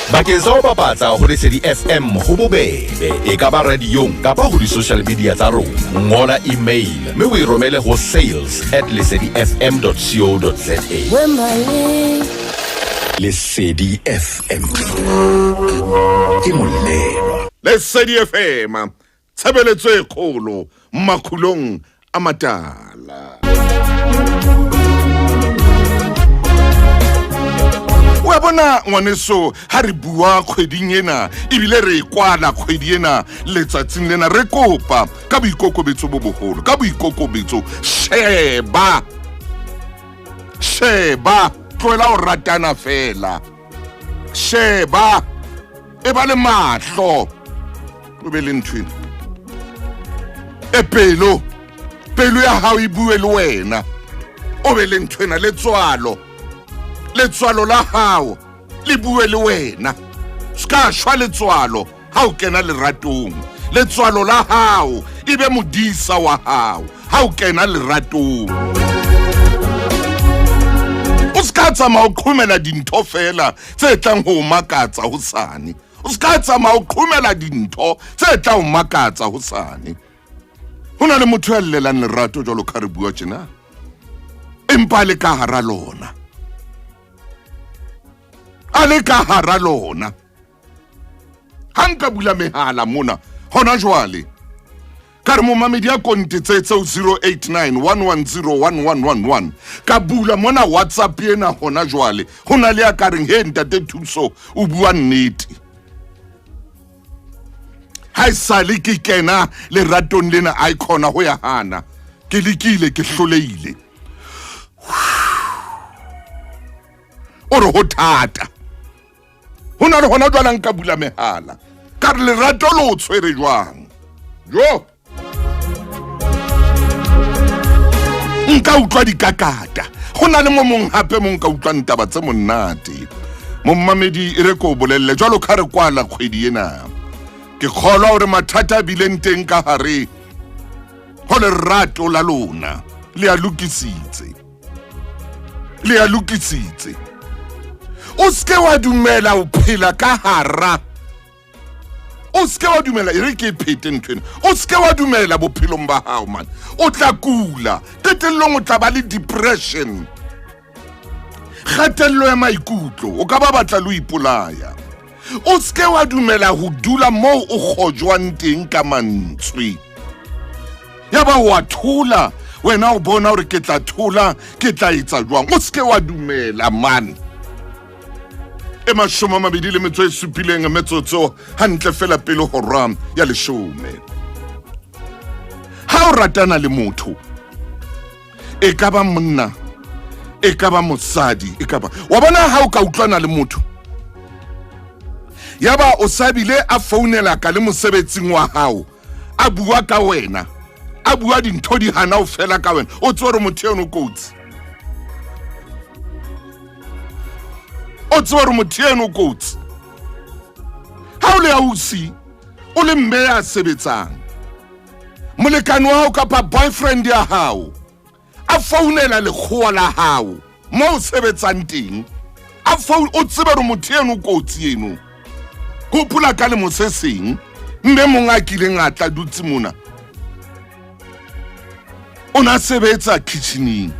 Bakeng sa ho bapatsa ho Lesedi FM ho bobebe, e ka ba radiong kapa ho di-social media tsa rona. Ngola email mme o e romele ho sales at lesedifm.co.za. Lesedi FM ke molelwa. Lesedi FM tshebeletso e kgolo makhulong a matala. Wa bona ngwaneso, ha re bua kgweding ena ebile re e kwala kgwedi ena letsatsing lena, re kopa ka boikokobetso bo boholo, ka boikokobetso, sheba sheba, tlohela ho ratana fela, sheba, e ba le mahlo, o be le nthwena e pelo, pelo ya hao e bue le wena, o be le nthwena, letswalo, letswalo la hao le bue le wena. Se ka shwa letswalo ha o kena leratong. Letswalo la hao e be modisa wa hao ha o kena leratong. O se ka tsamaya o qhomela dintho fela tse tlang ho o makatsa hosane. O se ka tsamaya o qhomela dintho tse tlang ho makatsa hosane. Ho na le motho ya llelang lerato jwalo ka re bua tjena, empa a le ka hara lona, a le ka hara lona. Ha nka bula mehala mona hona jwale, ka re momamedi a kontetse tseo 089 110 1111, ka bula mona WhatsApp ena hona jwale, ho na le a ka reng, he ntate Thuso, o bua nnete, ha e sale ke kena leratong lena, a e khona ho ya hana, ke lekile, ke hlolehile. O re ho thata. Ho na le hona jwale nka bula mehala, ka re lerato le o tshwere jwang? Jo, nka utlwa dikakata. Ho na le mo mong hape mo nka utlwang taba tse monate. Mommamedi, e re ko o bolelle jwalo ka re kwala kgwedi ena, ke kgolwa hore mathata a bileng teng ka hare ho lerato la lona le a lokisitse, le a lokisitse. O seke wa dumela ho phela ka hara, o seke wa dumela, e re ke e phete ntho ena, o seke wa dumela bophelong ba hao man, o tla kula qetellong, o tla ba le depression, kgatello ya maikutlo, o ka ba batla le ho ipolaya. O seke wa dumela ho dula moo o kgojwang teng ka mantswe, ya ba wa thola wena, o bona hore ke tla thola, ke tla etsa jwang. O seke wa dumela man. E 27 metsotso hantle fela pele hora ya 10. Ha o ratana le motho, e ka ba monna, e ka ba mosadi, e ka ba wa bona, ha o ka utlwana le motho, ya ba o sa bile a founela ka le mosebetsing wa hao, a bua ka wena, a bua dintho di hana o fela ka wena, o tsebe hore motho eno kotsi, o tsebe hore motho eno kotsi. Ha o le ausi, o le mme ya sebetsang, molekane wa hao kapa boyfriend ya hao a founela lekgowa la hao mo o sebetsang teng, a phone, o tsebe hore motho eno kotsi eno. Hopola ka lemo se seng, mme mong a kileng a tla dutse mona, o na sebetsa kitcheneng.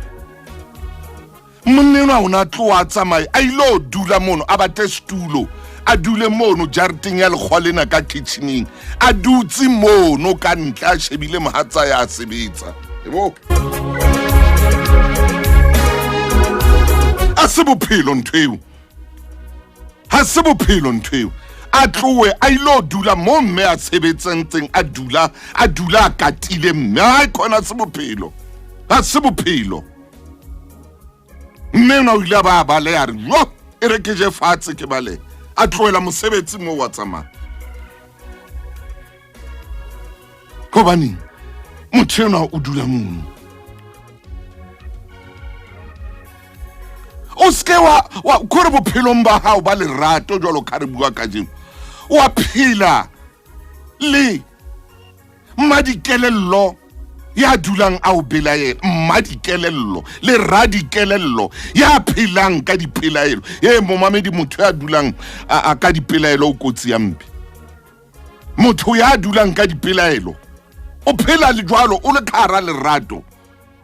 Monna enwa o ne a tloha a tsamaye a ile o dula mono, a batle setulo, a dule mono jareteng ya lekgwa lena ka kitcheneng, a dutse mono ka ntle, a shebile mohatsa ya sebetsa. Ebo a se bophelo ntho eo, ha se bophelo ntho eo. A tlohe a ile o dula mo mme a sebetsentseng, a dula, a dula a katile mme, ha khona, se bophelo, ha se bophelo. Mme ona o ile a ba a baleha, a re jo, e re ke je fatshe ke balehe, a tlohela mosebetsi moo, wa tsamaya. Hobaneng motho enwa o dula mono? O seke wa kore bophelong ba hao ba lerato jwalo ka re bua kajeno, wa phela le mmadikelello. Ya dulang a o belaela, mma dikelello le radikelello ya phelang ka dipelaelo. E momamedi, motho ya dulang a ka dipelaelo o kotsi ya mpe. Motho ya dulang ka dipelaelo o phela le jwalo, o le ka hara lerato,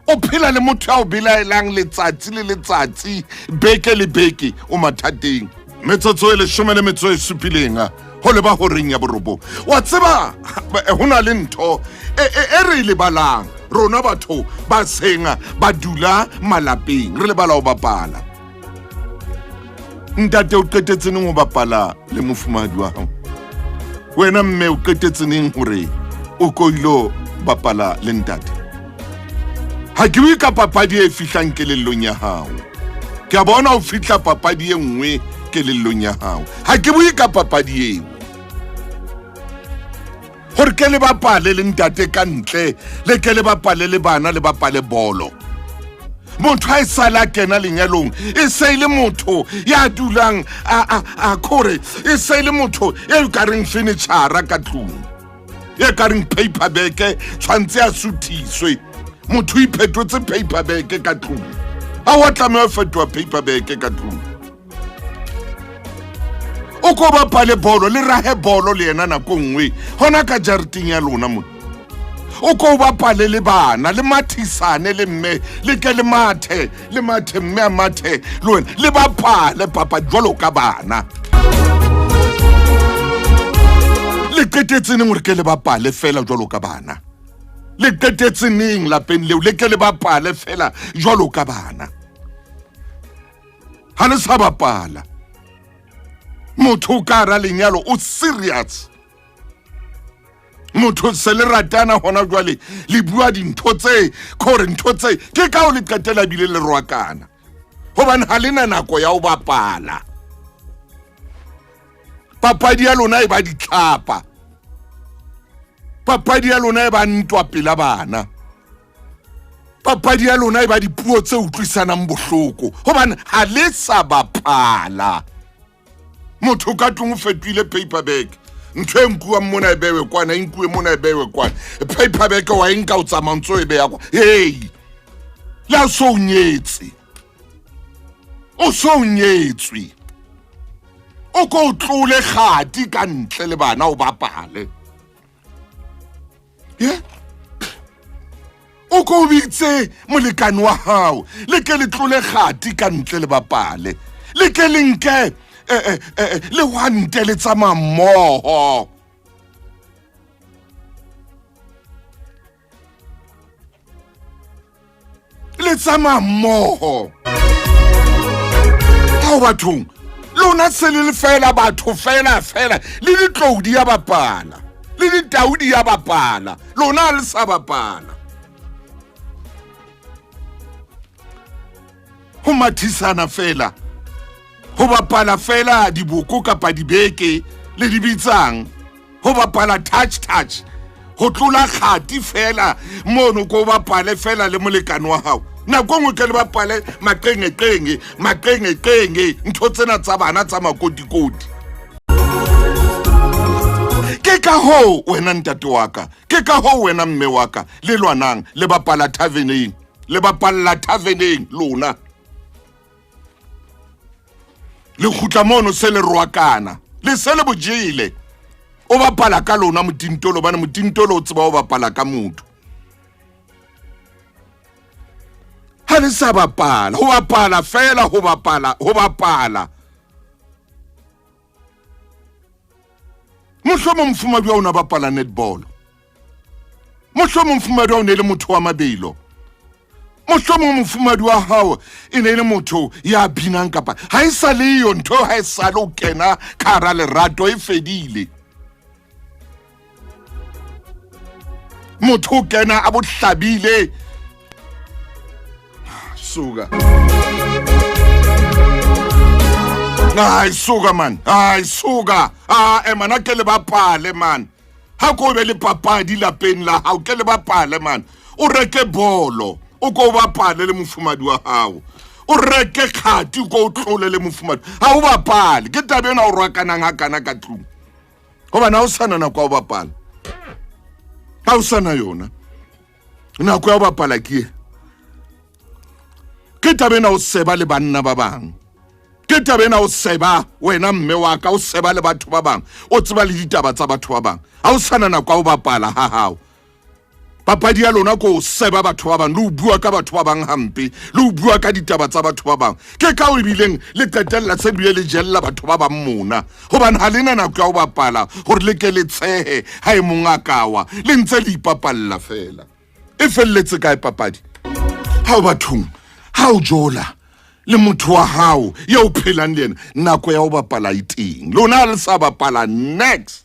o phela le motho ya o belaelang letsatsi le letsatsi, beke le beke, o mathateng. Metsotso e 17 ho leba horeng ya 9. Wa tseba, ho na le ntho e re e lebalang rona batho ba seng ba dula malapeng, re lebala ho bapala. Ntate, o qetetse neng ho bapala le mofumahadi wa hao? Wena mme, o qetetse neng hore o ko ilo bapala le ntate? Ha ke bue ka papadi e fihlang kelellong ya hao. Ke a bona o fihla papadi e nngwe kelellong ya hao. Ha ke bue ka papadi eo. Hore ke le bapale le ntate ka ntle, le ke le bapale le bana, le bapale bolo. Motho ha e sale a kena lenyalong, e se e le motho ya dulang a kore, e se e le motho e ka reng furniture ka tlung, e ka reng paper bag, tshwantse a suthiswe. Motho o iphetotse paper bag ka tlung. Ha wa tlameha ho fetoha paper bag ka tlung. O ko bapale bolo, le rahe bolo le yena nako nngwe hona ka jareteng ya lona mona. O ko bapale le bana, le mathisane le mme, le ke le mathe, le mathe, mme a mathe le wena, le bapale papadi jwalo ka bana. Le qetetse neng hore ke le bapale fela jwalo ka bana? Le qetetse neng lapeng leo le ke le bapale fela jwalo ka bana? Ha le sa bapala. Motho o ka hara lenyalo o serious. Motho se le ratana hona jwale, le bua dintho tse kore ntho tse ke ka o le qetela bile le roakana, hobane ha le na nako ya ho bapala. Papadi ya lona e ba ditlhapa, papadi ya lona e ba ntwa pela bana, papadi ya lona e ba dipuo tse utlwisanang bohloko, hobane ha le sa bapala. Motho ka tlung o fetohile paper bag. Ntho e nkuwang mona e bewe kwana, e nkuwe mona e bewe kwana. Paper bag wa e nka o tsamaya ntso e beya kwa. Hei, le ha so o nyetse, o so o nyetswe, o ko o tlole kgati ka ntle le bana o bapale. Ye? O ko o bitse molekane wa hao, le ke le tlole kgati ka ntle le bapale, le ke le nke le hwante le tsamaya mmoho. Le tsamaya mmoho. Hao bathong, lona se le le fela batho fela fela, le ditlou di ya bapala, le ditau di ya bapala, lona le sa bapala. Ho mathisana fela, ho bapala fela diboko kapa dibeke le di bitsang, ho bapala touch touch, ho tlola kgati fela mono, ko bapale fela le molekane wa hao. Nako nngwe ke le bapale maqengeqenge, maqengeqenge, ntho tsena tsa bana tsa makotikoti. Ke ka hoo wena ntate wa ka, ke ka hoo wena mme wa ka, le lwanang, le bapala taverneng, le bapalla taverneng lona. Le kgutla mono se le roakana, le se le bojele. O bapala ka lona motintolo, hobane motintolo o tseba o bapala ka motho. Ha le sa bapala, ho bapala fela, ho bapala, ho bapala. Mohlomong mofumadi wa o na bapala netball, mohlomong mofumadi wa o ne le motho wa mabelo, mohlomong mofumadi wa hao e ne e le motho ya binang, kapa ha e sa le yo ntho, ha e sa le o kena ka hara lerato e fedile. Motho o kena a bohlabile suka. Ai suka man, ai suka. Ah e man, a ke le bapale man. Ha ko be le papadi lapeng la hao, ke le bapale man. O reke bolo, o ko bapale le mofumadi wa hao. O reke kgati, o ko o tlole le mofumadi. Ha o bapale, ke taba ena o rwakanang ha kana ka tlung. Hobane ha o sana nako ya ho bapala. Ha o sana yona. Nako ya ho bapala ke e. Ke taba ena o seba le banna ba bang. Ke taba ena o seba wena mme wa ka, o seba le batho ba bang, o tseba le ditaba tsa batho ba bang. Ha o sana nako ya ho bapala ha hao. Papadi ya lona ko seba batho ba bang, le ho bua ka batho ba bang hampe, le ho bua ka ditaba tsa batho ba bang. Ke ka o ebileng le qetella se bile le jella batho ba bang mona, hobane ha le na nako ya ho bapala hore le ke le tshehe ha e mong a ka wa, le ntse le ipapalla fela. E felletse kae papadi? Ha o bathong, ha o jola le motho wa hao ya o phelang le yena, nako ya ho bapala e teng. Lona ha le sa bapala next.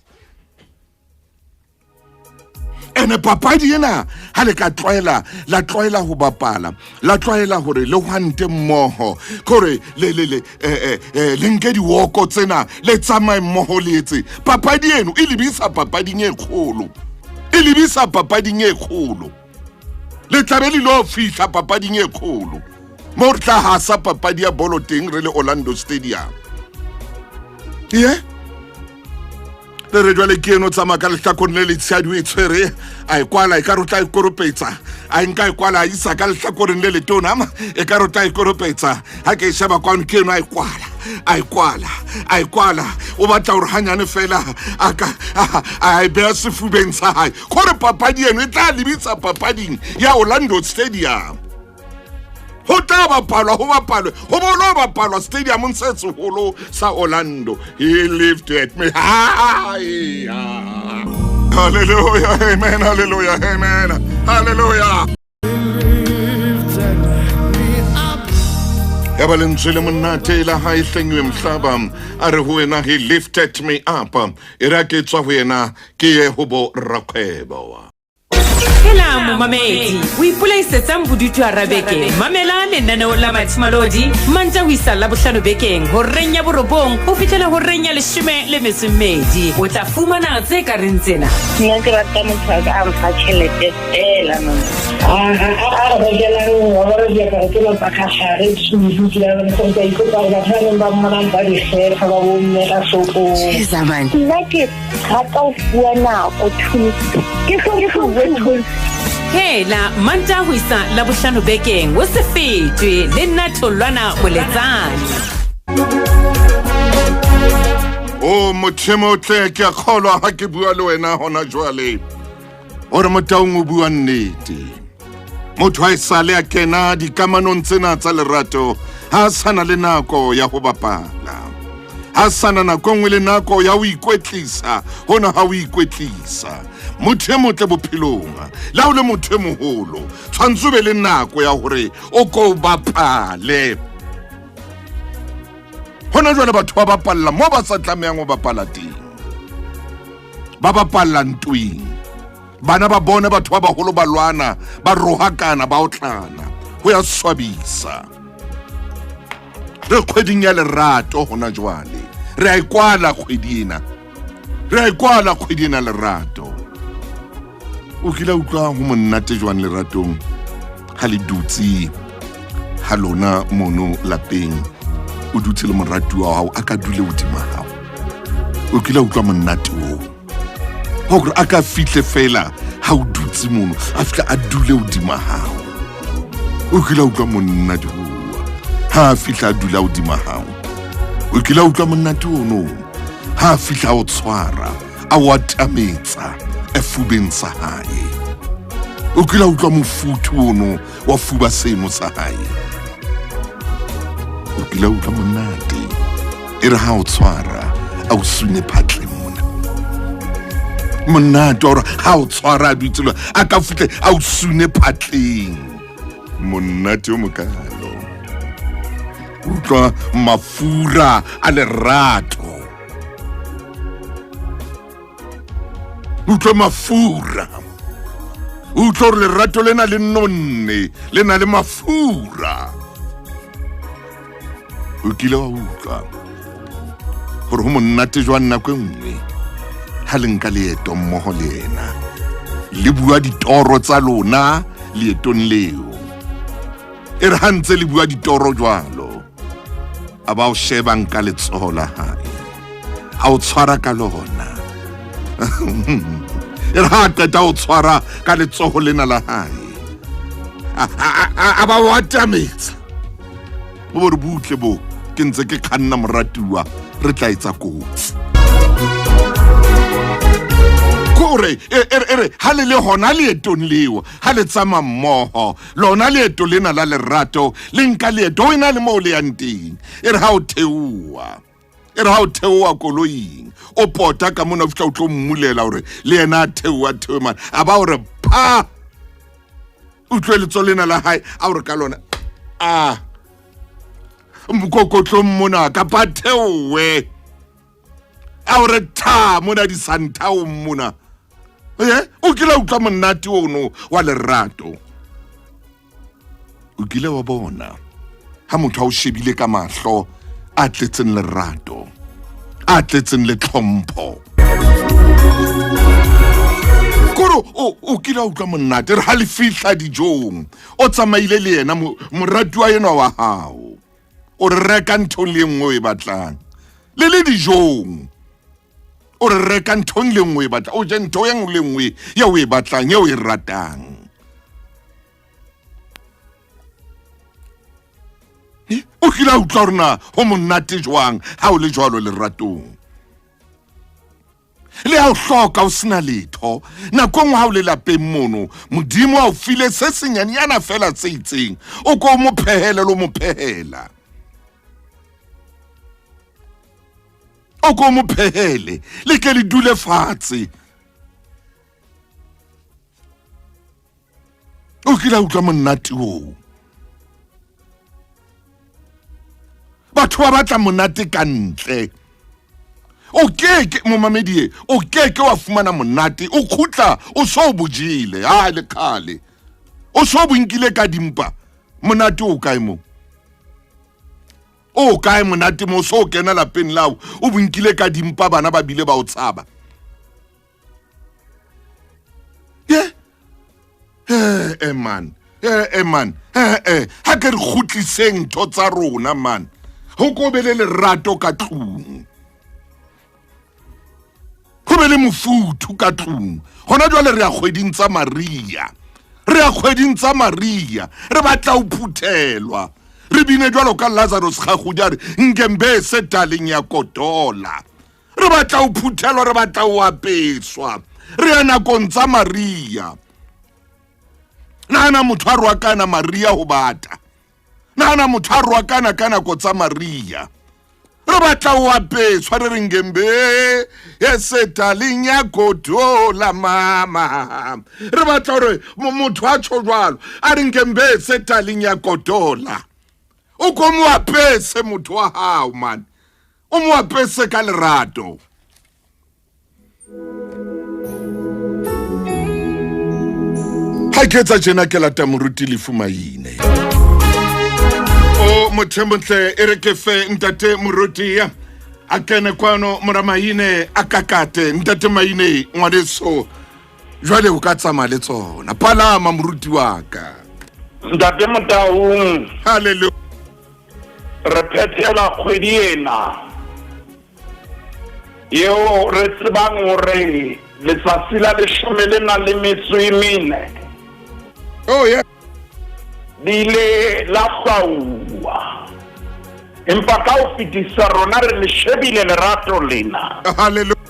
Ene papadi ena ha le ka tlwaela, la tlwaela ho bapala, la tlwaela hore le hwante mmoho, kore le le le eh, eh, le nke diwoko tsena le tsamaye mmoho le etse papadi eno e lebisa papading e kgolo, e lebisa papading e kgolo. Le tlabe le lo fihla papading e kgolo mo re tla hasa papadi ya bolo teng re le Orlando Stadium. Ye le re jwale ke eno tsamaya ka lehlakoreng le letshadi o e tshwere a e kwala e ka re o tla e koropetsa, a e nka e kwala a isa ka lehlakoreng le letona ama e ka re o tla e koropetsa. Ha ke e sheba kwano ke eno a e kwala a e kwala a e kwala, o batla hore hanyane fela a ka a e beha sefubeng sa hae, kore papadi eno e tla lebisa papading ya Orlando Stadium. Ho tla bapalwa, ho bapalwe, ho bo lo bapalwa stadiumong se seholo sa Orlando. He lifted me high. Hallelujah, amen, hallelujah, amen, hallelujah. Ya ba lentswe le monate la hae hlengiwe mhlaba, a re ho wena he lifted me up. E re a ke tswa ho yena ke ye ho bo rakgwebo. Hela momamedi, o ipolaisetsang bodutu hara beke? Mamela lenaneo la Mathimalodi Mantša ho isa Labohlano bekeng horeng ya borobong ho fihlela horeng ya leshome le metso e mmedi. O tla fumana tse ka reng tsena. Nna ke rata motho a ka a mfa tšhelete fela man. A re rekelang wa bona diaparo tsena tsa kgagare tshulu ke a gore ke a ipotsa gore batho ba neng ba mmonang ba di kgetlha ba bomme ka shopong. Nna ke rata ho fuwa nako tools ke hloke ho bue tools. Hela Mantaha ho isa Labohlano bekeng o se fetwe le nna Tholwana Moletsane. O motho e motle, ke a kgolwa ha ke bua le wena hona jwale hore Motaung o bua nnete. Motho ha e sale a kena dikamanong tsena tsa lerato ha a sana le nako ya ho bapala, ha sana nako nngwe le nako ya ho ikwetlisa. Hona ha o ikwetlisa motho e motle bophelong, le ha o le motho e moholo tshwanetse o be le nako ya hore o ko bapale. Hona jwale batho ba bapalla mo ba sa tlamehang ho bapala teng, ba bapalla ntweng. Bana ba bone batho ba baholo ba lwana, ba rohakana, ba otlana, ho ya swabisa. Re kgweding ya lerato hona jwale, re a e kwala kgwedi ena, re a e kwala kgwedi ena lerato. O kile utlwa ho monate jwang leratong ha le dutse ha lona mono lapeng, o dutse le moratuwa wa hao a ka dule hodima hao. O kile utlwa monate oo hore a ka fihle fela ha o dutse mono a fihla a dule hodima hao. O kile utlwa monna dihuwa ha a fihla a dula hodima hao. O kile utlwa monate ono ha a fihla o tshwara a o atametsa efubeng sa hae. O kile utlwa mofuthu ono wa fuba seno sa hae. O kile utlwa monate e re ha o tshwara a o sune phatleng mona. Monate wa hore ha o tshwara a dutse le a ka fihle a o sune phatleng. Monate o mokalo. Utlwa mafura a lerato. Utlwa mafura. Utlwa hore lerato lena le nonne, le na le mafura. O kile wa utlwa hore ho monate jwang nako e nngwe ha le nka leeto mmoho le yena, le bua ditoro tsa lona leetong leo. E re ha ntse le bua ditoro jwalo, a ba o shebang ka letsoho la hae, a o tshwara ka lona. E re ha a qeta ho tshwara ka letsoho lena la hae, A ba o atametsa o bo re butle bo ke ntse ke kganna moratuwa re tla etsa kotsi kore e re ha le le hona leetong leo ha le tsamaya mmoho lona leeto lena la lerato le nka leeto o ena le moo le yang teng e re ha o theoha e re ha o theoha koloing o pota ka mona o fihla o tlo mmulela hore le yena a theoha theohe mane a ba hore pha utlwe letso lena la hae a hore ka lona a mokokotlong mona kapa theowe a hore tha mona disanthaong mona e o kile utlwa monate ono wa lerato o kile wa bona ha motho a o shebile ka mahlo a tletseng lerato a tletseng le tlhompho kore o kile a utlwa monate re ha le fihla dijong o tsamaile le yena moratuwa enwa wa hao o re reka ntho le nngwe o e batlang le le dijong o re reka ntho le nngwe e batlang o je ntho e nngwe le nngwe ye o e batlang ye o e ratang o kile a utlwa gore na go monate jwang ga o le jwalo leratong le ha o hloka o sena letho nako nngwe ha o le lapeng mono modimo a o file se senyannyana fela se itseng o ko o mo phehele le o mo phehela o ko o mo phehele le ke le dule fatshe o kile a utlwa monate oo batho ba batla monate ka ntle o keke momamedie o keke wa fumana monate o khutla o so bojele ha le kgale o so bonkile ka dimpa monate o kae mo o kae monate mo so kena lapeng lao o bonkile ka dimpa bana ba bile ba o tshaba ye eh man eh man eh ha ke re kgutliseng ntho tsa rona man ho ko be le lerato ka tlung ho be le mofuthu ka tlung hona jwale re ya kgweding tsa maria re ya kgweding tsa maria re batla ho phuthelwa re bine jwalo ka lazarus gagodi a re nkembe se taleng ya kotola re batla ho phuthelwa re batla ho apeswa re ya nakong tsa maria nahana motho a roakana maria ho bata nahana motho a roakana ka nako tsa maria re batla ho apeswa re re ngembe esetaleng ya godola mama re batla gore motho a tsho jwalo a re nkembe esetaleng ya godola o ko mo apese motho wa hao man o mo apese ka lerato ha ke etsa tjena ke lata moruti lefu maine o motho motle e re ke fe ntate moruti a kene kwano mora maine a kakate ntate maine ngwaneso jwale o ka tsamaya le tsona palama moruti wa ka ntate motaung halleluja re phethela kgwedi ena yeo re tsebang gore letsatsi la leshome le nang le metso e mene oh yeah le ile la hlwauwa empa ka ho fetisa rona re le shebile lerato lena halleluja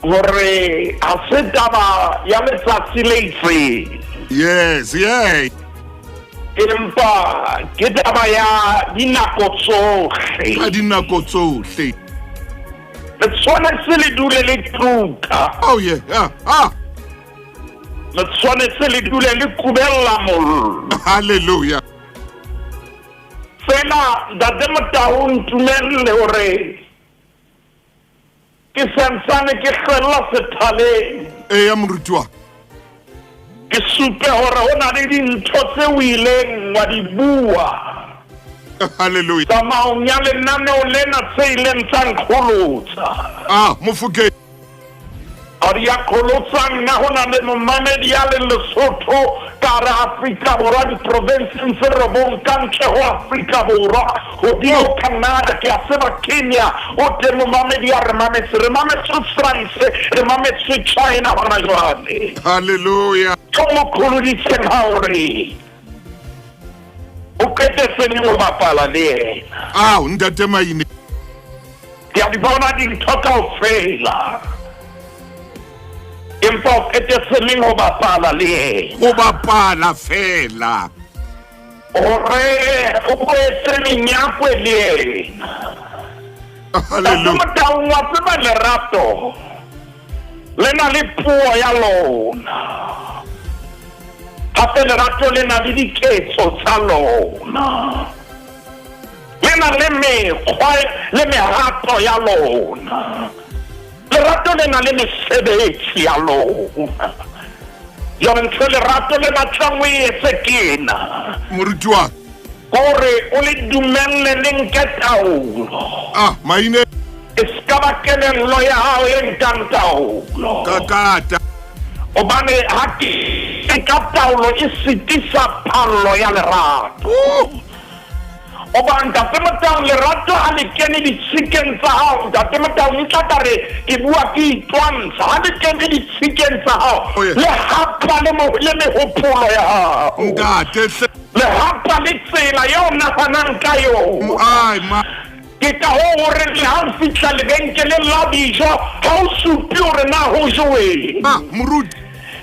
gore ha se taba ya letsatsi le itseng yes yeah empa ke taba ya dinako tsohle ka dinako tsohle le tshwanetse le dule le tuka oh yeah ah, ah. le tshwanetse le dule le kubella mollo halleluja fela ntate motao ntumelle gore Ke santsane ke hlwella sethaleng. Eya moruti wa. Ke supe hore ho na le dintho tse o ileng wa di bua. Hallelujah. Tsamaong ya lenaneo lena tse ileng tsa nqholotsa. Ah, Mofokeng. A di a qholotsa nna ho na le momamedi ya leng Lesotho ka hara Afrika Borwa diprovenseng tse robong ka ntle ho Afrika Borwa hodimo Canada ke a tseba Kenya o teng momamedi ya re mametse re mametse France re mametse China hona jwale. Hallelujah. O mo kholoditseng ha o re o qetetse neng ho bapala le yena. Ao, Ntate Maine. Ke a di bona dintho kaofela. Empa o qetetse neng ho bapala le yena. Ho bapala feela. Hore o boetse menyakwe le yena. Hallelujah. Motaung wa tseba lerato le na le puo ya lona. Hape lerato le na le diketso tsa lona. Le na le mekgwa le mehato ya lona. Lerato le na le mesebetsi ya lona. Jwale ntho e lerato le batlang o e etse ke ena. Moruti wa ka. Kore o le dumelle le nke taolo. Ah, maine. E se ka ba kelello ya hao e nkang taolo. Kakata. Hobane ha ke nka taolo e sitisa phallo ya lerato. Hoba Ntate Motaung lerato ha le kene ditshikeng tsa hao, Ntate Motaung e tla ka re ke bua ke itwantsha, ha le kene ditshikeng tsa hao, Oh, yeah. le hapa le, mo, le mehopolo ya hao. Ntate hle. Le hapa le tsela eo o nahanang ka yona. Ai ma. Ke ka hoo ho reng le ha o fihla lebenkeleng la dijo, ha o supe hore na ho joweng. Ah, moruti.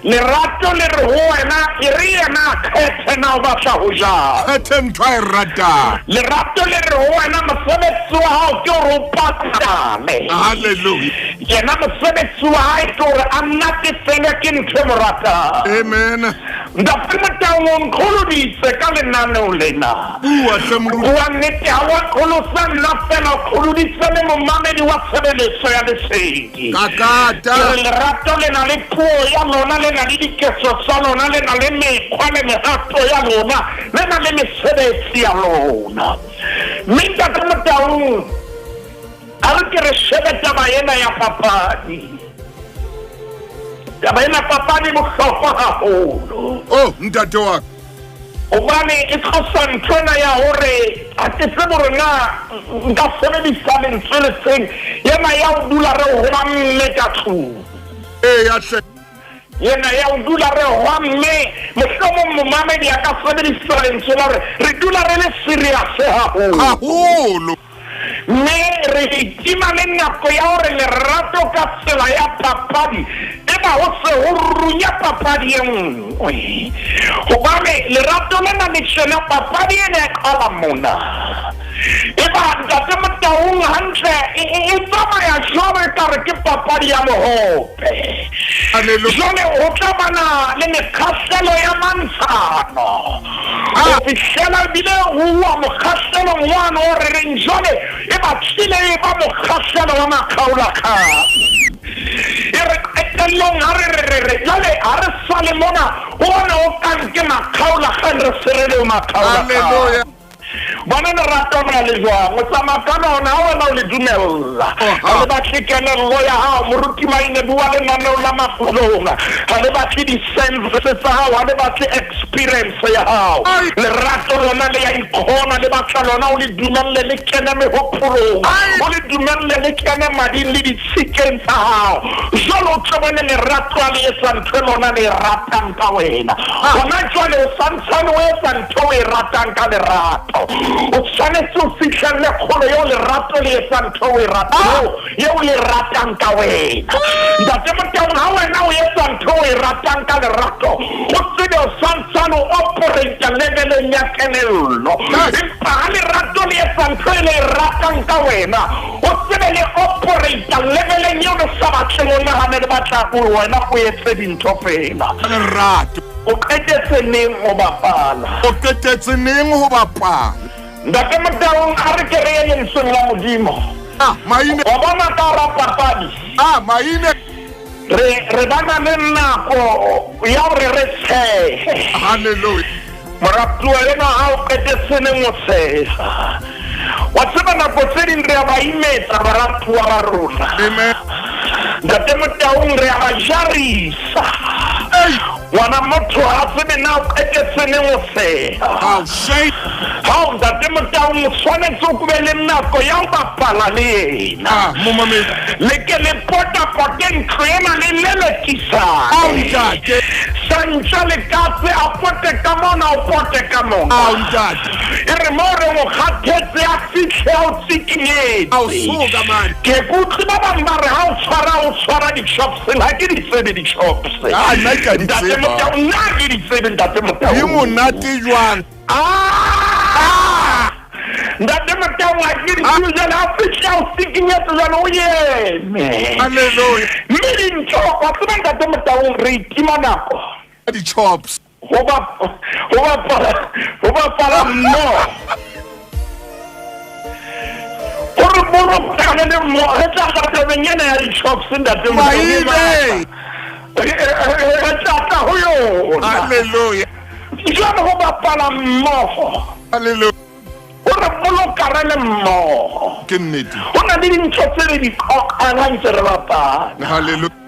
Lerato le re ho wena, e re yena a kgethe na o batla ho jang. Kgethe ntho a e ratang. Lerato le re ho wena, mosebetsi wa hao ke hore o patale. Hallelujah. Yena mosebetsi wa hae ke hore a natefelwe ke ntho e mo ratang. Amen. Ntate Motaung o nkgoloditse ka lenaneo lena. Bua hle moruti. Bua nnete, ha wa qholosa nna fela, o qholoditse le momamedi wa tshebeletso ya lesedi. Kakata. Ke re lerato le na le puo ya lona, le na le diketso tsa lona, le na le mekgwa le mehato ya lona, le na le mesebetsi ya lona. Mme Ntate Motaung, a re ke re shebe taba ena ya papadi. Taba ena papadi e bohlokwa haholo. Oh, ntate wa ka. Hobane e tlosa ntho ena ya hore ha ke tsebe hore na nka sebedisa lentswe le feng, ena ya ho dula re hwamme ka tlung. Eya hle. Ena ya ho dula re hwamme, mohlomong momamedi a ka sebedisa lentswe la hore re dula re le serious haholo. Haholo. Mme re itima le nako ya hore lerato ka tsela ya papadi e ba ho se ho runya papadi e nngwe. Hobane lerato lena le tjena papadi ena e qala mona. E ba Ntate Motaung hantle e, e, e tsamaya jwalo ekare ke papadi ya mohope. Jwale ho tla bana le mekgahlelo ya mantshano. Ho fihlela ebile ho uwa mokgahlelong wane o re reng jwale e batlile e ba mokgahlelo wa makgaolakgang. E re qetellong ha re re re re jwale ha re sale mona ho ona o kang ke makgaolakgang re se re le ho makgaolakgang. Bona lerato lona le jwang? O tsamaya ka lona ha wena o le dumella. Ha le batle kelello ya hao, moruti Maine bua lenaneo la mafulong. Ha le batle di-sense tsa hao, ha le batle experience ya hao. Lerato lona le ya ikgona, le batla lona o le dumelle le kene mehopolong, o le dumelle le kene mading le ditshikeng tsa hao. Jwale o tlo bone lerato ha le etsa ntho e lona le e ratang ka wena. Hona jwale o santsane o etsa ntho o e ratang ka lerato. O tshwanetse o fihlelle kgolo eo lerato le etsang ntho o e ratang, eo le ratang ka wena. Ntate Motaung, ha wena o etsa ntho o e ratang ka lerato, o tsebe o santsane o operate leveleng ya kelello. Empa ha lerato le etsa ntho e le e ratang ka wena, o tsebe le operate leveleng eo le sa batleng o nahane le batla hore wena o etse dintho fela. Lerato. O qetetse neng ho bapala? O qetetse neng ho bapala? Ntate Motaung, a re ke re ye lentsweng la Modimo. Ah, maine. Wa bona ka hara papadi. Ah, maine. Re re bana le nako ya hore re tshehe. Hallelujah. Moratuwa enwa ha o qetetse neng o tsheha. Wa tseba nako tse ding re a ba imetsa baratuwa ba rona. Amen. Ntate Motaung, re a ba jarisa. Ngwana motho ha tsebe na o qetetse neng o tsheha. Ao, shame. Hao Ntate Motaung, o tshwanetse o be le nako ya ho bapala le yena. Ah, momamedi. Le ke le potapote ntlo ena le Ao, lelekisane. ntate. Ntja le katse a pote ka mona o pote ka mona. Ao ntate. E re mo re o kgathetse a fitlhe a o tsikinyetse. Ao soka man. Ke kutlwe ba bang ba re ha o tshwara o tshwara di-chops ha ke di tsebe di-chops. Ah, nna ke a di Ntate tseba. Motau, nna ha ke di tsebe ntate Motau. Di monate jwang? Ah! Ntate Motau ha ke di tsebe jwale ha fitlhe a o tsikinyetse jwale o eme. Hallelujah. Mme dintho wa tseba ntate Motau re itima nako. Di-chops. Ho bapala mmoho. Hore bolokane le mmoho re tla tla tabeng ena ya di-chops ntate Motau. Maine. Re tla tla ho yona. Hallelujah. Jwale ho bapala mmoho. Hallelujah. Hore boloka re le mmoho. Ke nnete. Ho na le dintho tse re di qoqang ha ntse re bapala. Hallelujah.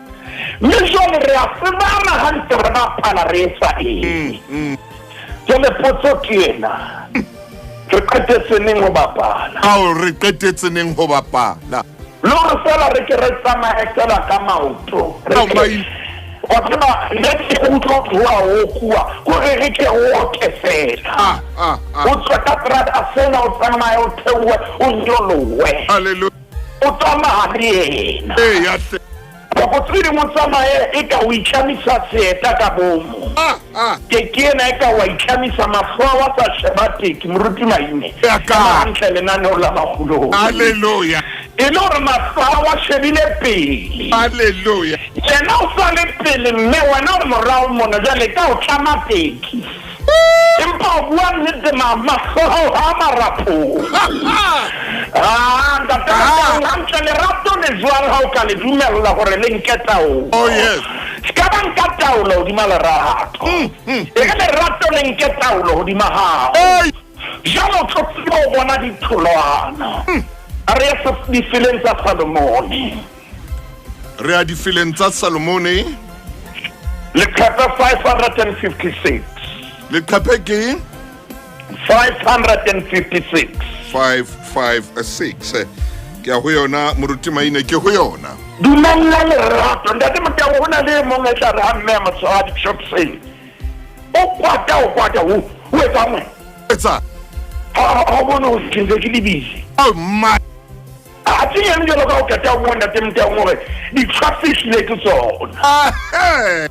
Mme jwale re a tsebana ha ntse re bapala re etsa eng. Jwale potso ke ena. Re qetetse neng ho bapala? Ao re qetetse neng ho bapala? Le hore feela re ke re tsamaye feela ka maoto. Ao, mai- Wa tseba nna ke utlwa ho tloha ho kuwa, kore re ke re oke fela. Ah, ah, ah. O tswe ka terata sena o tsamaye o theohe o nyolohe. Hallelujah. O tsamaya le yena. Ee, ya hle. Nako tse dingwe o tsamaye e ka o itlamisa seeta ka bomo. Ah, ah. Ke ke ena e ka wa itlamisa mahlo a wa sa sheba teki moruti Maine. Ya ka. Hantle lenaneo la makgulong. Hallelujah. E le hore mahlo a wa shebile pele. Hallelujah. Yena o sa le pele mme wena o morao mona jwale ka o tlama teki. Empa o bua nnete mahlo ao ha marapong. Ah, ntate Motau, hantle lerato le jwang ha o ka le dumella hore le nke taolo. Oh, yes. Se ka ba nka taolo hodima lerato. E re lerato le nke taolo hodima hao. Hey. Jwale o tlo tseba ho bona ditholwana. A re ye difeleng tsa Salomone. Re a difeleng tsa Salomone. Leqephe 556. Leqephe ke 556. 556. Ke a ho yona moruti Maine, ke ho yona. Dumella lerato. Ntate Motau, ho na le e mong e tla re ha mme a motho wa di-shopseng. O kwata, o kwata, o etsang wena? Etsa. Ha o bone ho ke ntse ke le busy. Oh, my. A tse yena jwalo ka o qeta ho bua ntate Motau hore di-traffic le ke tsona. Ah, hey.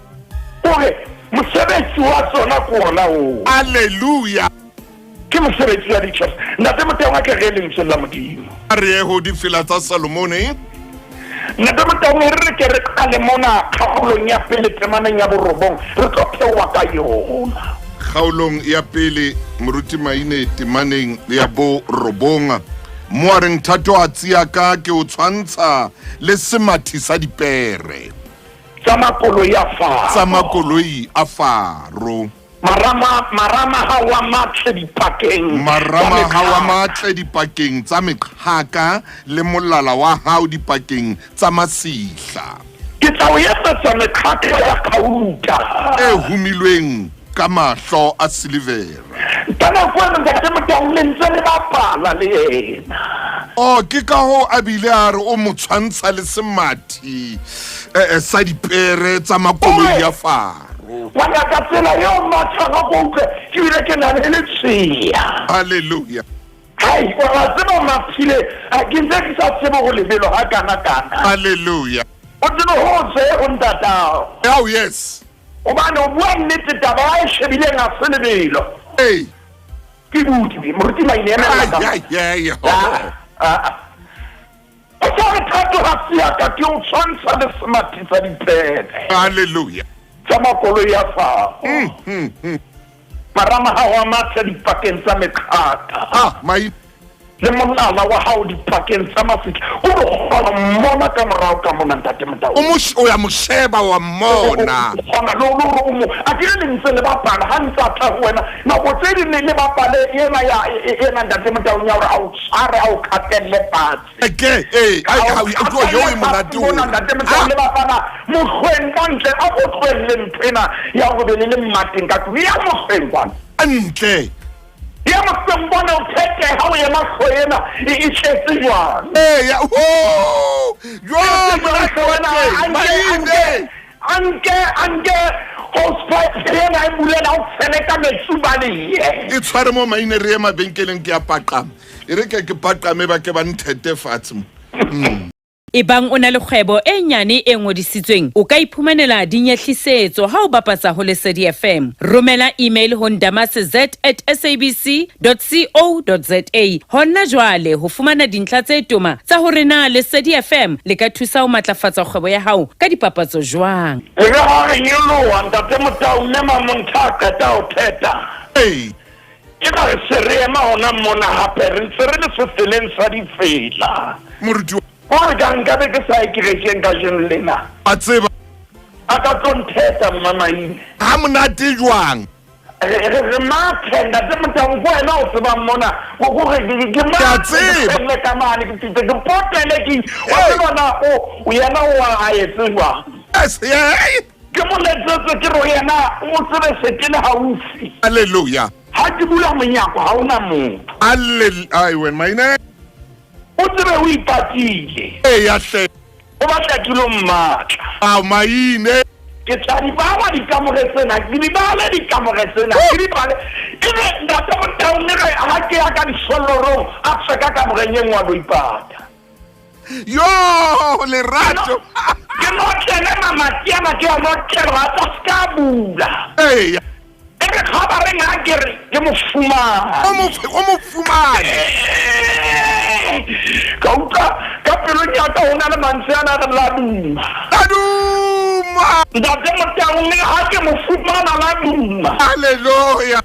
Hore mosebetsi wa tsona ke ona oo. Hallelujah. Ke mosebetsi wa di-traffic. Ntate Motau a ke re lentswe la Modimo. A re ye ho difela tsa Salomone. Ntate Motau re re ke re qale mona kgaolong ya pele temaneng ya borobong re tlo theoha ka yona. Kgaolong ya pele moruti Maine temaneng ya borobong. Mo a reng thatohatsi ya ka ke o tshwantsha le semathi sa dipere. Tsa makoloi a Faro. Tsa makoloi a Faro. Marama ha wa matle dipakeng. Marama ha wa matle dipakeng tsa meqhaka le molala wa hao dipakeng tsa masihla. Ke tla o etsetsa meqhaka ya kgauta. E humilweng ka mahlo a silivera. Ka nako eno ntate Motau le ntse le bapala le yena. Oh, ke ka hoo a bile a re o mo tshwantsha le semathi sa dipere tsa makoloi a Faro. Ngwana ka tsela eo mathang a ko utlwe ke bile ke na le letsheya. Hallelujah. Hai, wa tseba maphile a ke ntse ke sa tsebe ho lebelo ha kana kana. Hallelujah. O tsebe ho tswe ho ntatao. Oh yes. Hobane o bua nnete taba ya e shebileng ha se lebelo. Hey. Ke buti moruti Maine ena ka. Ai. O sa re thato ha se ya ka ke o tshwantsha le semathi sa dipere. Hallelujah. Tsa makoloi a Faro. Marama ha wa matle dipakeng tsa meqhaka. Ah, mai. Le molala wa hao dipakeng tsa masihla. O re kgona mmona ka morao ka mona ntate Motau. O ya mo sheba wa mmona. O kgona le hore o mo a ke le ntse le bapala ha ntse a tla ho wena. Nako tse ding le bapale ena ya ena ntate Motau ya hore a o tshware a o kgatelle fatshe. Ke ai ha o tlo yo e monate o. Ntate Motau le bapala mohlweng ka ntle a go tlohelle ntho ena ya go be le le mmateng ka tlung ya mohlweng kwana. Ntle. Ya mohlweng bona o thete ha o ema hlo ena e tletse jwang. Eh ya ho. Jwang Maine. Anke Hosepipe ena e bulela o tshele ka metsi o balehe. E tshware mo maine re ye mabenkeleng ke ya paqama. E re ke ke paqame ba ke ba nthete fatshe mo. Ebang o na le kgwebo e nyane e ngodisitsweng, o ka iphumanela dinyehlisetso ha o bapatsa ho Lesedi FM. Romela email ho ndamase at sabc co za hona jwale ho fumana dintlha tse toma tsa hore na Lesedi FM le ka thusa ho matlafatsa kgwebo ya hao ka dipapatso jwang. E re ha re nyoloha Ntate Motau Mme Mamontha a qeta ho theta. Ee. Ke ba re se re ema hona mona hape re ntse re le sefeleng sa ditsela. Moruti wa. Hore ka nka be ke sa ye kerekeng kajeno lena. A tseba. A ka tlo ntheta Mmamaine. Ha monate jwang. Re re re mathe Ntate Motaung ke wena o tsebang mona. Ko ko re ke ke Ke a mathe ke tseba. tshelle ka mane ke fihle ke potele ke wa tseba na o yena o a etse jwang. Yes, yeah. Ke mo letsetse ke re ho yena o tsebe se ke le haufi. Hallelujah. Ha ke bula monyako ha hona motho. Hallel ai wena maine. O tsebe o ipatile. Eya hle. O batla ke lo mmatla. Ao maine. Ke tla di bala dikamore tsena, ke di bale dikamore tsena, ke di bale. Ebe Ntate Motaung re ha ke ya ka disollorong a tswe ka kamoreng e nngwe a lo ipata. Yo lerato. Ke notlele mamati ana ke a notlelwa a tla ska bula. Eya. E re kgabareng ha ke re ke mo fumane. O mo o mo fumane. Ka utlwa ka pelong ya ka ho na le mantswe ana a re la duma. La duma. Ntate Motaung ha ke mo fumana la duma. Hallelujah.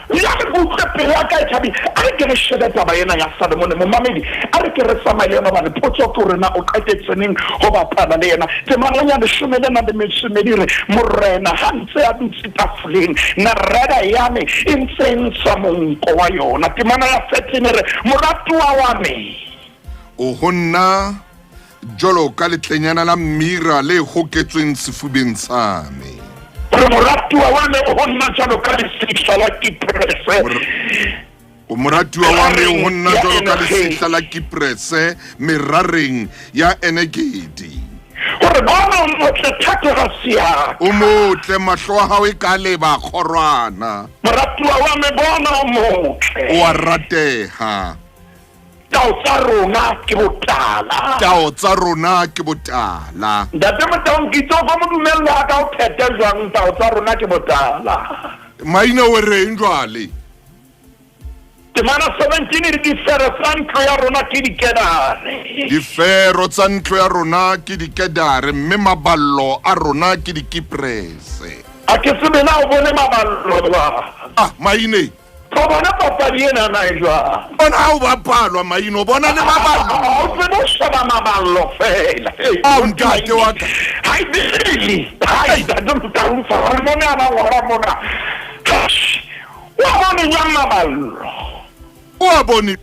Jwale ke utlwe pelo ya ka e thabile. A re ke re shebe taba ena ya Salomone, momamedi. A re ke re tsamaye le yona, hobane potso ke hore na o qetetse neng ho bapala le yena. Temana ya leshome le nang le metso e mmedi e re, Morena ha ntse a dutse tafoleng, nareda ya me e ntse e ntsha monko wa yona. Temana ya 13 e re, Moratuwa wa me. O ho nna Jwalo ka letlenyana la mmira le hoketsweng sefubeng sa me. Gore moratuwa wa me o ho nna jwalo ka lesihla la kiprese. O moratuwa wa me o ho nna jwalo ka lesihla la kiprese merareng ya Enegedi. Gore bona o motle thatohatsi ya ka. O motle, mahlo a hao e ka leba kgorwana. Moratuwa wa me, bona o motle. O a rateha. Tao tsa rona ke botala. Tao tsa rona ke botala. Ntate Motaung ke itse o ka mo dumella a ka o phete jwang tao tsa rona ke botala. Maina o reng jwale? Temana 17 e re difero tsa ntlo ya rona ke dikedare. Difero tsa ntlo ya rona ke dikedare mme maballo a rona ke dikiprese. A ke tsebe na o bone maballo jwang. Ah, Maine. O bona papadi ena na e jwang? Bona ha o bapalwa maino, bona le maballo. Ha o tsebe ho sheba maballo feela. Ao ntate wa ka. Hai Bibele. Hai ntate Motaung fa mona ba ngora mona. Gosh. Wa bone jwang maballo? O a bone.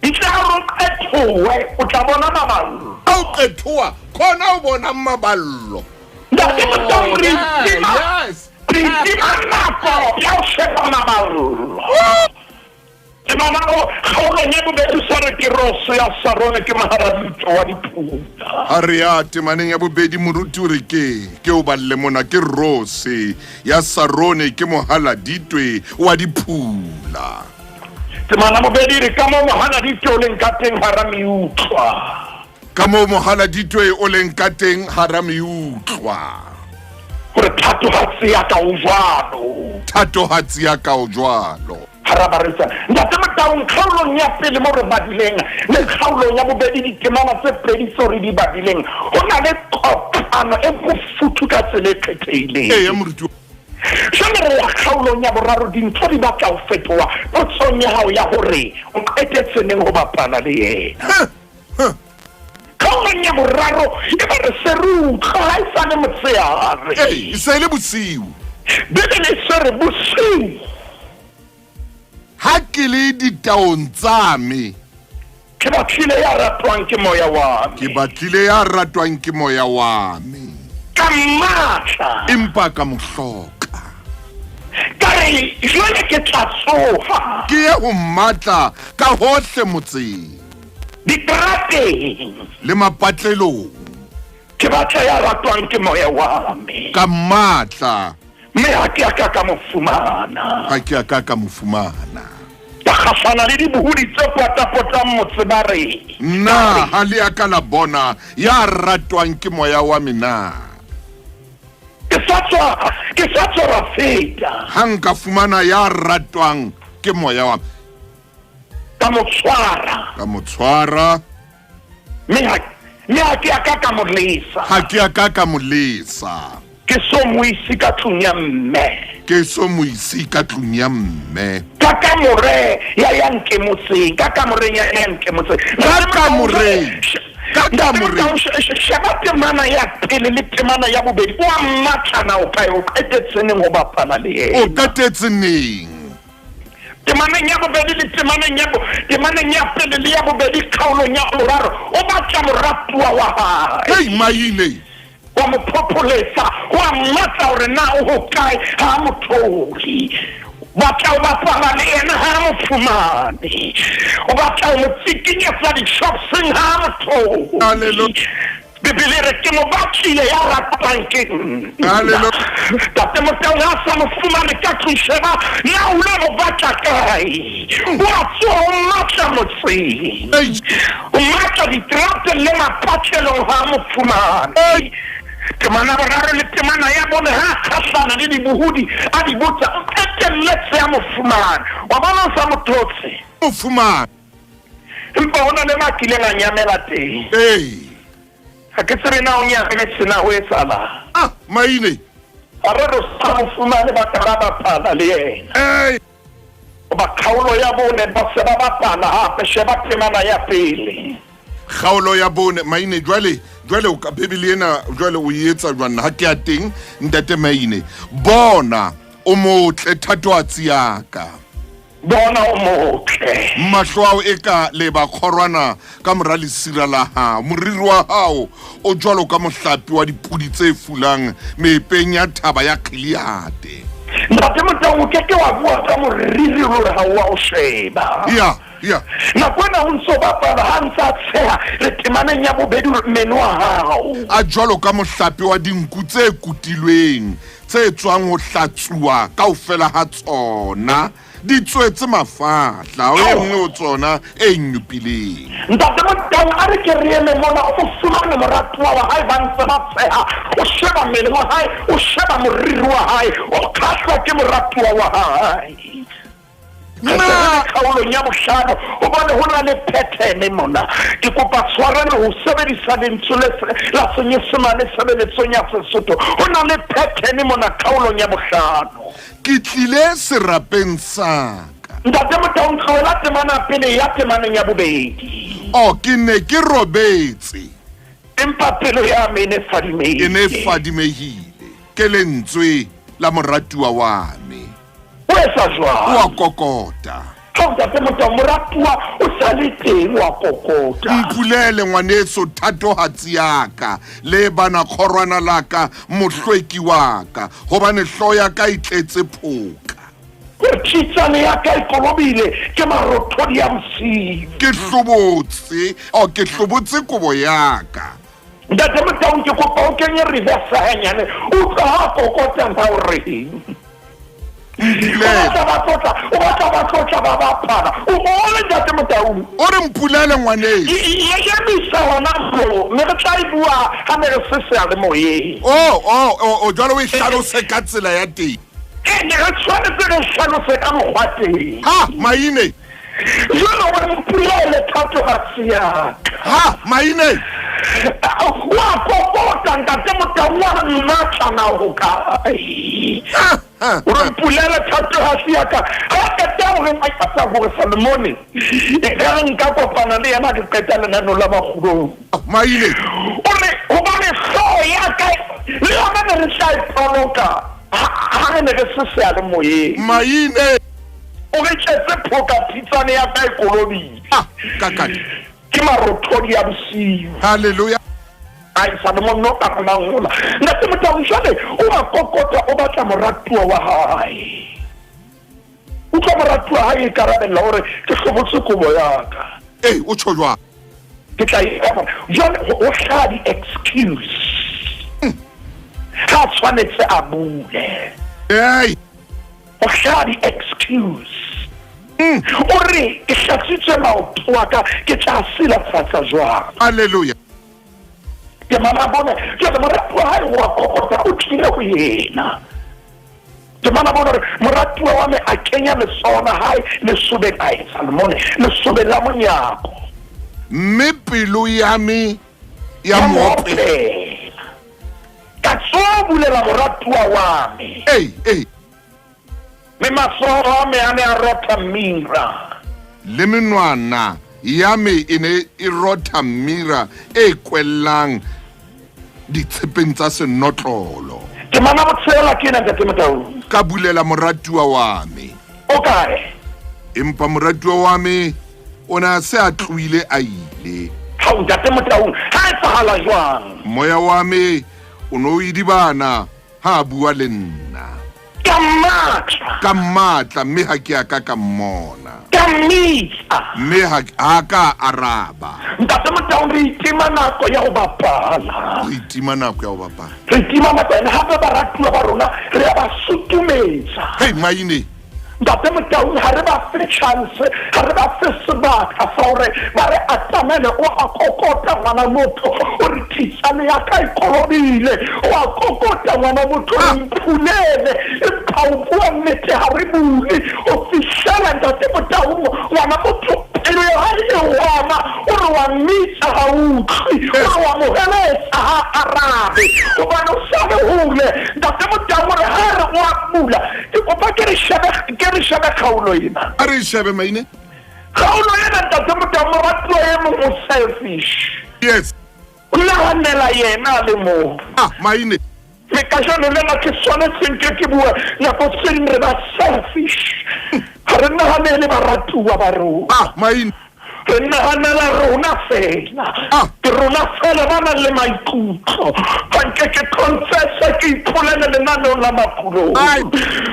Ntle ha o qethowe o tla bona maballo. Ha o qethoa khona o bona maballo. Ntate Motaung re itima. Yes. Re itima nako ya ho sheba maballo. Temana o kgaolong ya bobedi sa re ke rose ya Sarone ke moharaditwe wa diphula. Ha re ya temaneng ya bobedi moruti o re ke ke o balle mona ke rose ya Sarone ke mohaladitwe wa diphula. Temana bobedi e re ka moo mohaladitwe o leng ka teng hara meutlwa. Ka moo mohaladitwe o leng ka teng hara meutlwa. Hore thatohatsi ya ka o jwalo. Thatohatsi ya ka o jwalo. Hara barwetsana. Ntate Motaung, kgaolong ya pele mo re badileng le kgaolong ya bobedi ditemana tse pedi tseo re di badileng, ho na le kopano e bofuthu ka tsela e kgethehileng. Eya, moruti. Jwale re ya kgaolong ya boraro, dintho di batla ho fetoha potsong ya hao ya hore o qetetse neng ho bapala le yena. Kgaolong ya boraro e ba re se re utlwa ha e sa le motshehare. Ee, e se e le bosiu. Bibele e se re bosiu. Ha ke le ditaong tsa me. Ke batlile ya ratwang ke moya wa me. Ke batlile ya ratwang ke moya wa me. Ka mmatla. Empa ka mo hloka. Ka re, jwale ke tla tsoha. Ke ye ho mmatla ka hohle motseng. Diterateng. Le mapatlelong. Ke batla ya ratwang ke moya wa me. Ka mmatla. Mme ha ke a ka ka mo fumana. Ha ke a ka ka mo fumana. Ka kgahlana le dibohodi tse potapotang motse ba re. Na ha le a ka la bona ya ratwang ke moya wa me na? Ke sa tswa, ke sa tswa ra feta. Ha nka fumana ya ratwang ke moya wa me. Ka mo tshwara. Ka mo tshwara. Mme ha, mme ha ke a ka ka mo lesa. Ha ke a ka ka mo lesa. Ke so mo ise ka tlung ya mme. Ke so mo ise ka tlung ya mme. Ka kamore ya ya nkemotseng, ka kamoreng ya ya nkemotseng. Ka kamoreng. Ka kamoreng. Sheba temana ya pele le temana ya bobedi. O a mmatlana o kae? O qetetse neng ho bapala le yena? O qetetse neng? Temaneng ya bobedi le temaneng ya temaneng ya pele le ya bobedi kgaolong ya boraro o batla moratuwa wa hae. Hei maile. Wa mo phopholetsa, wa mmatla hore na o hokae, ha a mo thole. Batla ho bapala le yena ha a mo fumane. O batla ho mo tsikinyetsa di-shopseng ha a mo thole. Bibele e re ke mo batlile ya ratwang ke nna. Tate Motaung ha sa mo fumane ka tlung sheba na o lo mo batla kae. O a tsoha o mmatla motseng. O mmatla diterateng le mapatlelong ha mo fumane. Temana boraro le temana ya bone ha a kgahlana le dibohodi a di botsa o qetelletse a mo fumane. Wa bona o sa mo thotse. Mo fumane. Empa ho na le ma kileng a nyamela teng. Ee. Ha ke tsebe na o nyametse na ho etsahalang. Ah, maine. Ha re re sa mo fumane ba ka ba bapala le yena. Ee. Hoba kgaolo ya bone ba se ba bapala hape, sheba temana ya pele. Kgaolo ya bone, maine jwale jwale o ka Bibele ena jwale o e etsa jwang ha ke ya teng ntate maine. Bona o motle thatohatsi ya ka. Bona o motle. Mahlo ao eka leba kgorwana ka mora lesira la hao. Moriri wa hao o jwalo ka mohlape wa dipodi tse fulang meepeng ya thaba ya Gileade. Ntate Motaung o ke ke wa bua ka moriri ruri ha o a o sheba. Ya, ya. Nako ena o ntso bapala ha ntse a tsheha re temaneng ya bobedi hore meno a hao. A jwalo ka mohlape wa dinku tse kutilweng tse tswang ho hlatsuwa kaofela ha tsona di tswetse mafahla, o e nngwe ho tsona e nyopileng. Ntate Motaung a re ke re eme mona, o mo fumane moratuwa wa hae ba ntse ba tsheha, o sheba mmele wa hae, o sheba moriri wa hae, o kgahlwa ke moratuwa wa hae. Re se re le kgaolong ya bohlano hobane ho na le pattern mona. Ke kopa tshwarelo ho sebedisa lentswe le la Senyesemane tshebeletsong ya Sesotho. Ho na le pattern mona kgaolong ya bohlano. Ke tlile serapeng sa ka. Ntate Motaung, tlohela temana pele ya temaneng ya bobedi. Oh, ke ne ke robetse. Empa pelo ya me e ne fadimehile. E ne fadimehile ke lentswe la moratuwa wa me. O etsa jwang? O a kokota. Ha Ntate Motaung, moratuwa o sa le teng, o a kokota. Mpulele ngwaneso thatohatsi ya ka, le bana kgorwana la ka, mohlweki wa ka, hobane hlooho ya ka e tletse phoka. Gore tšitsane ya ka e kolobile ke marothodi a bosiu. Ke hlobotse, oh, ke hlobotse kobo ya ka. Ntate Motaung, ke kopa o kenye reverse hanyane, utlwa ha kokota na o reng. O batla ba tlotla, o batla ba tlotla ba bapala. O ole Ntate Motaung. O re mpulele ngwaneso. E emisa hona moo, mme re tla e bua ha ne re se seyalemoyeng. Oh, oh, oh, oh, jwale o e hlalose ka tsela ya teng. Ee, ne re tshwanetse re hlalose ka mokgwa teng. Ha, maine. Jwale o re mpulele thatohatsi ya ka. Ha, maine. Wa kokota Ntate Motaung, wa mmatla na o hokae? O re mpulele thatohatsi ya ka. Ha qeta hore a qeta hore Salomone e ka re nka kopana le yena ke qeta lenaneo la makgulong. Maine. O re hobane hlooho ya ka le yona ne re tla e toloka ha re ne re se seyalemoyeng. Maine. O re tletse phoka phitsane ya ka e kolobile. Ah, kakadi. Ke marothodi a bosiu. Hallelujah. Ai Salomon no ka mangola. Ntate Motaung jwale o a kokota o batla moratuwa wa hae. Utlwa moratuwa hae ikarabella hore ke hlobotse kobo ya ka. Ee, o tjho jwang? Ke tla e apara. Jwale ho hlaha di-excuse. Ha tshwanetse a bule. Ei. Ho hlaha di-excuse. O re, Ke hlatswitswe maoto a ka, ke tla silafatsa jwang? Alleluia. Temana bone, jwale moratuwa hae wa kokota o tlile ho yena. Temana bone hore moratuwa wa me a kenya letsoho la hae lesobeng a etsa mone lesobeng la monyako. Mme pelo ya me ya mo opela. Ka tsoa bulela moratuwa wa me. Ei, ei. Mme matsoho a me a ne a rotha mira. Le menwana ya me e ne e rotha mira e kwellang ditshepeng tsa senotlolo. Temana botshela ke ena, Ntate Motaung. Ka bulela moratuwa wa me. O kae? Empa moratuwa wa me o ne a se a tlohile a ile. Hao, Ntate Motaung, ha etsahala jwang? Moya wa me o ne o idibana ha a bua le nna. Ka mmatla. Ka mmatla, mme ha ke a ka ka mmona. Ka mmitsa. Mme ha a ka a araba. Ntate Motaung, re itima nako ya ho bapala. Re itima nako ya ho bapala. Re itima nako ene hape baratuwa ba rona re a ba sutumetsa. Hei, maine. Ntate Motaung, ha re ba fe chance, ha re ba fe sebaka sa hore ba re atamele. O a kokota ngwana motho, o re thitsane ya ka e kolobile. O a kokota ngwana motho, re mpulele, empa o bua nnete ha re bule. O fihlela Ntate Motaung, ngwana motho pelo ya hae e hwama, o re wa mmitsa ha utlwe, o re wa mo heletsa ha arabe, hobane o sa le hole. Ntate Motaung, o re ha re o a bula. Ke kopa ke re shebe, ke re shebe kgaolo ena. A re shebe maine. Kgaolo ena Ntate Motaung, moratuwa e mong o selfish. Yes. O nahanela yena a le mong. Ah, maine. Me kajeno lena ke tshwanetseng ke ke bue nako tse ding re ba selfish. Ha re nahanele baratuwa ba rona. Ah, maine. Re nahanela rona fela. Ah. Ke rona fela ba nang le maikutlo. Ha nke ke confessa ke ipolele lenaneong la makulong. Ai.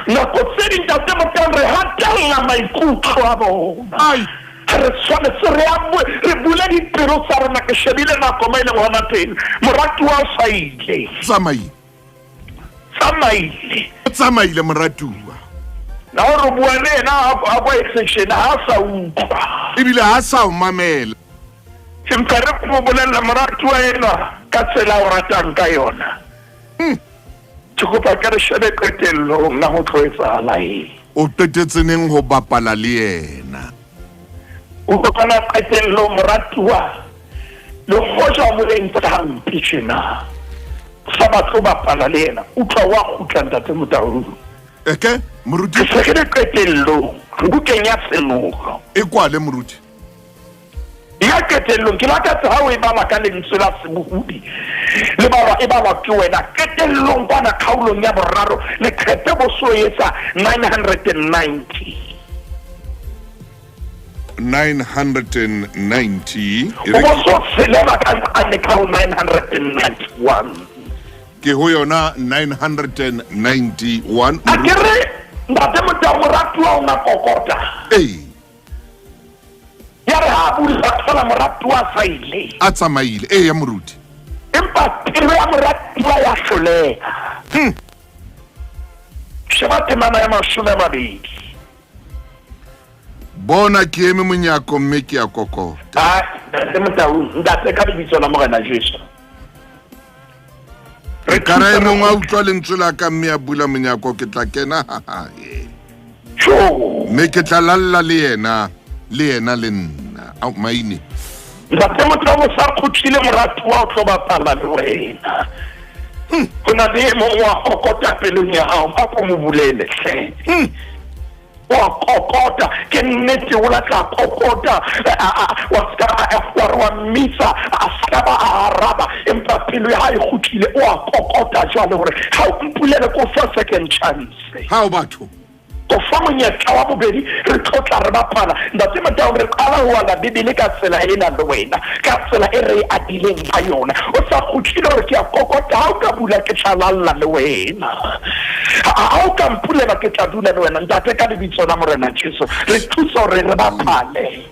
Nako tse ding Ntate Motaung re hatella maikutlo a bona. Ai. Re tshwanetse re re bule dipelo tsa rona. Ke shebile nako mo e leng hona teng. Moratuwa o sa ile. Tsamaile. Tsamaile. O tsamaile moratuwa. Na o re bua le yena a kwa extension ha sa utlwa. Ebile ha sa o mamela. Empa re mo bolella moratuwa enwa ka tsela o ratang ka yona. Ke kopa ke re shebe qetellong na ho tlo etsahala eng. O qetetse neng ho bapala le yena? O kopana qetellong moratuwa le hoja o mo entse hampe tjena. Sa batle ho bapala le yena. Utlwa wa kgutla Ntate Motaung. Eke moruti. Re se re le qetellong bukeng ya Tshenolo. E kwale moruti. Ya qetellong ke lakatsa ha o e bala ka lentswe la sebohodi le balwa e balwa ke wena. Qetellong kwana kgaolong ya boraro leqhepe bo so etsa 990. 990. O bo so tshelela ka nqane ka ho 991. Ke ho yona 991. A ke re Ntate Motaung moratuwa o na kokota. Ee. Ya re ha a bula thola moratuwa a sa ile. A tsamaile. Ee ya moruti. Empa pelo ya moratuwa ya hloleha. Sheba temana ya 20. Bona ke eme monyako mme ke a kokota. Ah, Ntate Motaung, ntate ka lebitso la Morena Jesu. Re ka re mongwe a utlwa lentswe la ka mme a bula monyako, ke tla kena ha hae. Tjo. Mme ke tla lalla le yena, le yena le nna. Ao, maine. Ntate Motaung o sa kgutlile moratuwa o tlo bapala le wena. Ho na le e mong wa kokota pelong ya hao, a ko mo bulele hle. Wa kokota, ke nnete o la tla kokota, wa ska wa re wa mmitsa, a ska ba a araba, empa pelo ya hae e kgutlile, o a kokota jwale hore ha o mpulele ko fa second chance. Ha o batho. Ko fa monyetla wa bobedi re tlotla re bapala. Ntate Motaung re qala ho bala Bibele ka tsela ena le wena, ka tsela e re e adileng ka yona. O sa kgutlile hore ke a kokota, ha o ka bula ke tla lalla le wena. Ha o ka mpulela ke tla dula le wena. Ntate ka lebitso la Morena Jesu re thusa hore re bapale.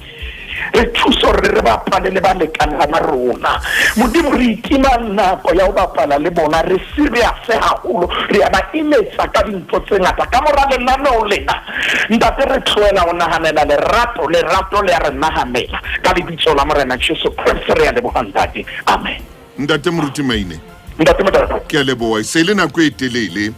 Re thuse hore re bapale le balekane ba rona. Modimo, re itima nako ya ho bapala le bona. Re serious haholo, re a ba imetsa ka dintho tse ngata. Ka mora lenaneo lena, Ntate, re tlohela ho nahanela lerato. Lerato le a re nahanela. Ka lebitso la Morena Jesu Kreste re a leboha, Ntate. Amen. Ntate Moruti Maine. Ntate Motata. Ke a leboha. E se e le nako e telele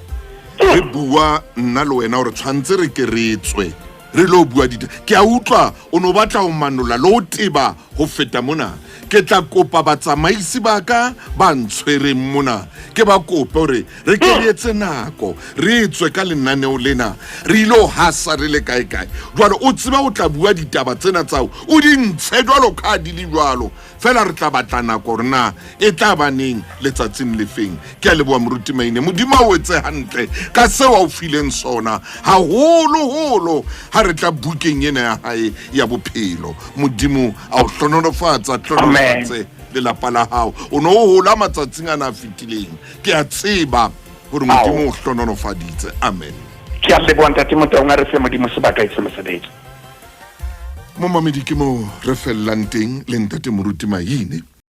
re bua nna le wena gore tshwanetse re ke re tswe re lo bua dita. Ke a utlwa o ne o batla ho manola le ho teba ho feta mona. Ke tla kopa batsamaisi ba ka ba ntshwereng mona, ke ba kope hore re ke re etse nako re tswe ka lenaneo lena re ile ho hasa re le kae kae. Jwale o tseba o tla bua ditaba tsena tsao o di ntshe jwalo ka di le jwalo. Fela re tla batla nako hore na e tla ba neng letsatsing lefeng. Ke a leboha Moruti Maine. Modimo a o etse hantle ka seo a o fileng sona, haholoholo ha re tla bukeng ena ya hae ya bophelo. Modimo a o hlohonolofatsa, hlohonolofatse lelapa la hao. O ne o hola matsatsing ana a fetileng. Ke a tseba hore Modimo o hlohonolofaditse. Amen. Ke a leboha Ntate Motaung, a re fe Modimo sebaka e se mosebetsi. Momamedi, ke mo re fellang teng le Ntate Moruti Maine.